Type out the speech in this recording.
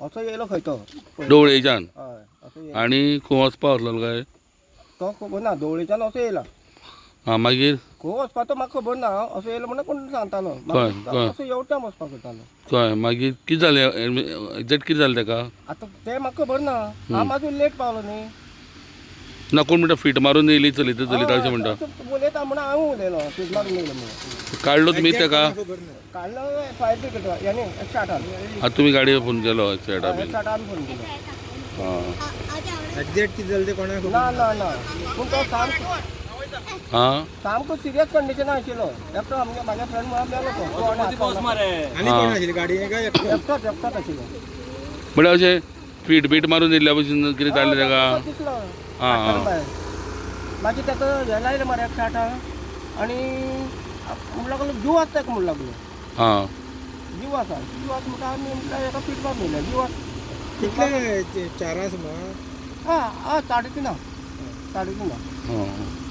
असो येयलो खंय तो. ढवळेच्यान? हय, असो येयलो. आनी खंय वचपा वतलो काय? तो खबर ना, ढवळेच्यान असो येयला. आं, मागीर खंय वचपा तो म्हाका खबर ना. असो येयलो म्हणून कोण सांगतालो. कळ्ळें, कळ्ळें. असो येवच्यान वचपाक करतालो. कळ्ळें. मागीर कितें जालें एक्झॅक्ट, कितें जालें ताका? आतां तें म्हाका खबर ना, हांव मातसो लेट पावलो न्ही. ना, कोण म्हणटा फिट मारून येयली चलयता चलयता अशें म्हणटा. उलयता म्हणून हांव उलयलो, फीट मारून येयलो म्हणून. काडलो तुमी ताका? काडलो फायर ब्रिगेड यानी 108. आतां तुमी गाडयेर फोन केलो 108 बीन? 108 फोन केलो. आं. एक्झॅक्ट कितें जालें तें कोणाक खबर ना ना ना, पूण तो सामको आं, सामको सिरियस कंडिशनान आशिल्लो. एकटो आमगे म्हाज्या फ्रेंड म्हणून मेलो तो. आनी कोण आशिल्ली गाडयेन काय एकटो? एकटोच एकटोच आशिल्लो. म्हळ्यार अशें फीट बीट मारून येयल्ल्या भशेन कितें जालें ताका? दिसलो. आं आं. मागीर ताका हें लायलें मरे 108 आनी म्हणूं लागलो जीव आसा ताका म्हणूं लागलो. आं, जीव आसा, जीव आसा म्हणटा. आमी म्हटल्यार हेका फीट मारून येयले जीव आसा. कितले, 4 सुमार? आं आं, 3:30, 3:30. आं.